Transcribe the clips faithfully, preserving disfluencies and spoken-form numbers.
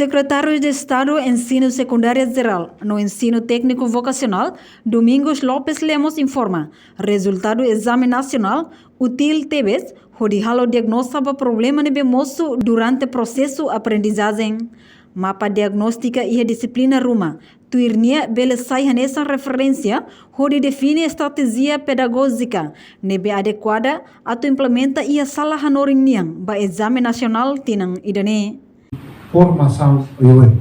Sekretáriu de Estadu Ensinu Sekundáriu Jerál no Ensinu Tékniku Vokasionál, Domingos Lopes Lemos, informa, rezultadu ezame nasionál útil tebes hodi halo diagnoza ba problema ne'ebé mosu durante prosesu aprendizajen. Mapa diagnóstika iha dixiplina ruma, tuir nia bele sai hanesan referénsia hodi define estratéjia pedagójika ne'ebé adekuada atu implementa iha sala hanorin nian ba ezame nasionál tinan ida-ne'e. Formasaun oioin.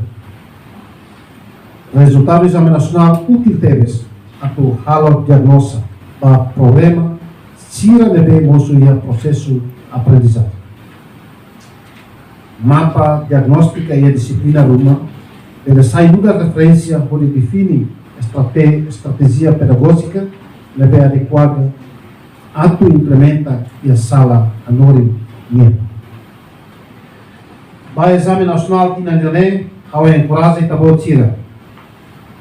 Rezultadu ezame nasionál útil tebes atu halo diagnoza ba problema sira ne'ebé mosu iha prosesu aprendizajen. Mapa diagnóstika iha dixiplina ruma bele sai nu'udar referénsia hodi define estrate-, estratéjia pedagójika ne'ebé adekuada atu implementa iha sala hanorin nian. Ba ezame nasionál tinan ida-ne'e, ha'u enkoraja ita-boot sira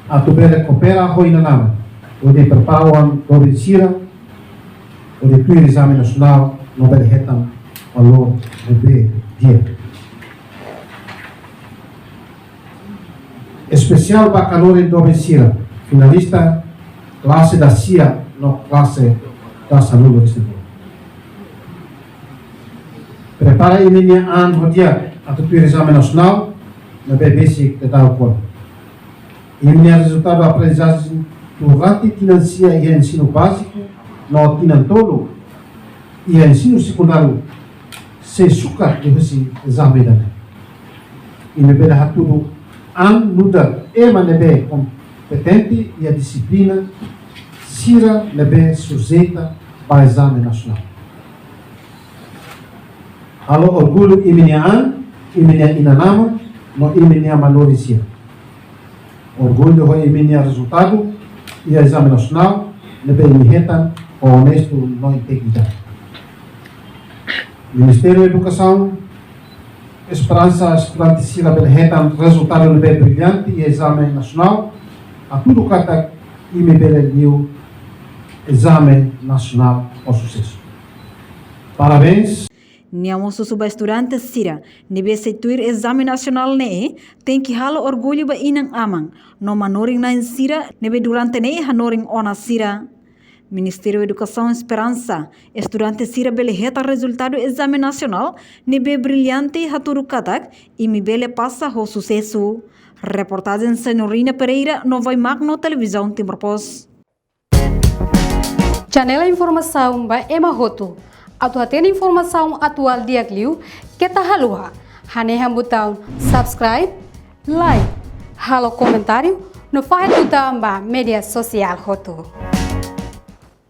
atu bele koopera ho inan-aman hodi prepara oan doben sira hodi tuir ezame nasionál no bele hetan valór ne'ebé di'ak. Espesiál ba hanorin doben sira finalista klase dasia no klase dasanulu-resin-rua. Prepara imi-nia an ho di'ak atu tuir ezame nasionál ne'ebé besik daudaun ona. Imi-nia rezultadu aprendizajen durante tinan sia iha ensinu báziku no tinan tolu iha ensinu sekundáriu sei sukat liuhusi ezame ida-ne'e. Imi bele hatudu an nu'udar ema ne'ebé kompetente iha dixiplina sira ne'ebé sujeita ba ezame nasionál. Halo orgullu imi-nia an, imi-nia inan-aman no imi-nia manorin sira. Orgullu ho imi-nia rezultadu iha ezame nasionál ne'ebé imi hetan ho onestu no integridade. Ministériu Edukasaun esperansa estudante sira bele hetan rezultadu ne'ebé brillante iha ezame nasionál, hatudu katak imi bele liu ezame nasionál ho susesu. Parabéns. Nia mós husu ba estudante sira ne'ebé sei tuir ezame nasionál ne'e tenke halo orgullu ba inan-aman no manorin-na'in sira ne'ebé durante ne'e hanorin ona sira. Ministériu Edukasaun esperansa estudante sira bele hetan rezultadu ezame nasionál ne'ebé brillante, hatudu katak imi bele pasa ho susesu. Reportajen Senorina Pereira, Novai Magno, Televizaun Timor Post. Janela informasaun ba ema hotu. Atu hatene informasaun atuál di'ak liu, keta haluha hanehan butaun subscribe, like, halo komentáriu no fahe tutan ba média sosiál hotu.